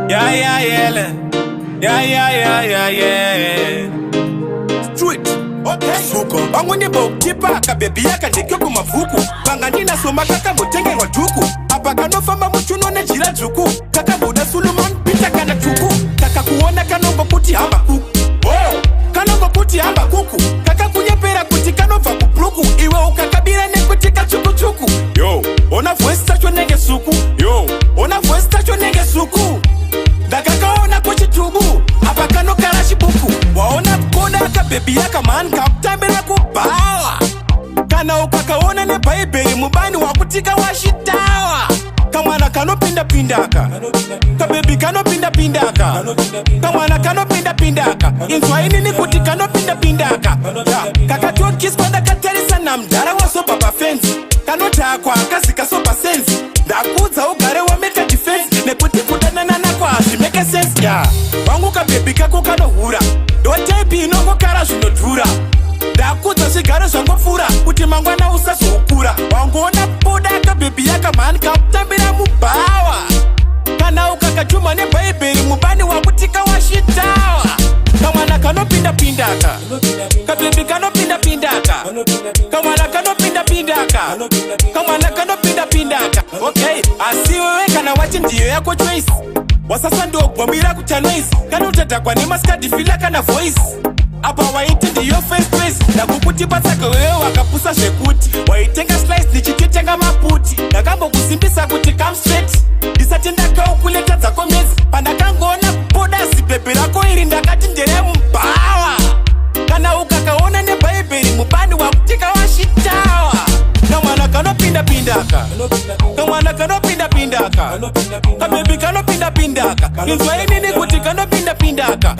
Yeah. Yeah. Street. Okay. Suko. Vangu ndimbokutipa kabhebhi yaka ndekwekumabvuku. Vanga ndinasoma kakambotengerwa dhuku. Apa kanofamba muchuno nejira dzvuku. Kakabuda Suluman Peter kana tsvuku. Kakakuona kanongokuti hamba kuku. Oh, kanongokuti hamba kuku. Kakakunyepera kuti kanobva kubhuku. Iwe ukakabira nekuti katsvuku-tsvuku. Yo, ona voice tacho nenge suku. Yo, ona voice tacho nenge suku. Ndakakaona kuchitubu apa kanokara chibuku. Waona kukoda kabhebhi yakamhani kakutambira kubhawa. Kana ukakaona nebhaibheri mubani wakutika washitawa. Kamwana kanopinda-pindaka, kabhebhi kanopinda-pindaka, kamwana kanopinda-pindaka. Inzwa inini kuti kanopinda-pindaka. Kakatokiswa ndakatarisa namudhara wasobva pafenzi. Kanotakwa akazi kasobva senzi. Ndakudza ugare wameka defense nekuti kudanana nako hazvimeke sense ya. Wangu kabhebhi kako kanohura, ndotype inongokara zvinodhura. Ndakudza zvigaro zvangopfuura kuti mangwana usazoukura. Wangoona buda kabhebhi yakamhani kakutambira mubhawa. Kana ukakachuma nebhaibheri mubani wakutika washitawa. Kamwana kanopinda-pindaka, kabhebhi kanopinda-pindaka, kamwana kanopinda-pindaka, kamwana kanopinda-pindaka. Okay, asi wewe kana wachi ndiyo yako choice, wasasa ndogwamira kuchanoise. Kanotadhakwa nemaskadhifila kana voice. Apa waiti ndiyo first place, ndakukuti patsaka wewe wakapusa zvekuti waitenga slice ndichititenga maputi. Ndakambokusimbisa kuti come straight ndisati ndakaukuleta dzako mezi. Pandakangoona kubuda zibhebhe rako iri ndakati nderemubhawa. Kana ukakaona nebhaibheri mubani wakutika washitawa. Kamwana kanopinda-pindaka, kamwana kanopinda-pindaka, kabhebhi kanopinda-pindaka. Inzwa inini kuti kanopinda-pindaka.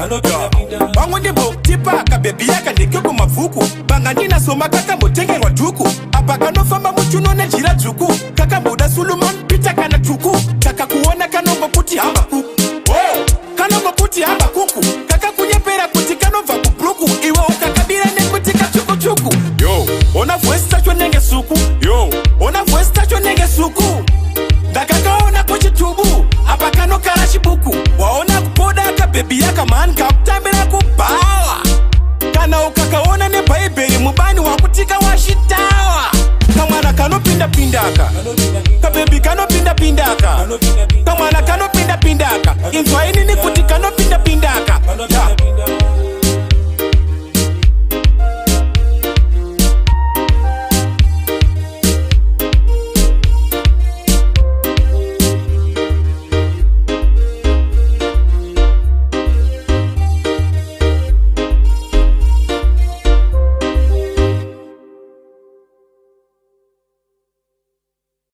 Vangu ndimbokutipa kabhebhi yaka ndekwekumabvuku. Vanga ndinasoma kakambotengerwa dhuku. Apa kanofamba muchuno nejira dzvuku. Kakamboda Suluman Peter kana tsvuku. Kakakuona kanongokuti hamba kuku. Oh, kanongokuti hamba kuku. Kakakunyepera kuti kanobva kubhuku. Iwe ukakabira nekuti katsvuku-tsvuku. Yo, ona voice tacho nenge suku. Yo, ona voice tacho nenge suku. Ndakakaona kuchitubu apa kanokara chibuku. Waona kupoda kabhebhi yakamhani kakutambira kubhawa. Kana ukakaona nebhaibheri mubani wakutika washitawa. Kamwana kanopinda-pindaka, kabhebhi kanopinda-pindaka, kamwana kanopinda-pindaka. Inzwa inini kuti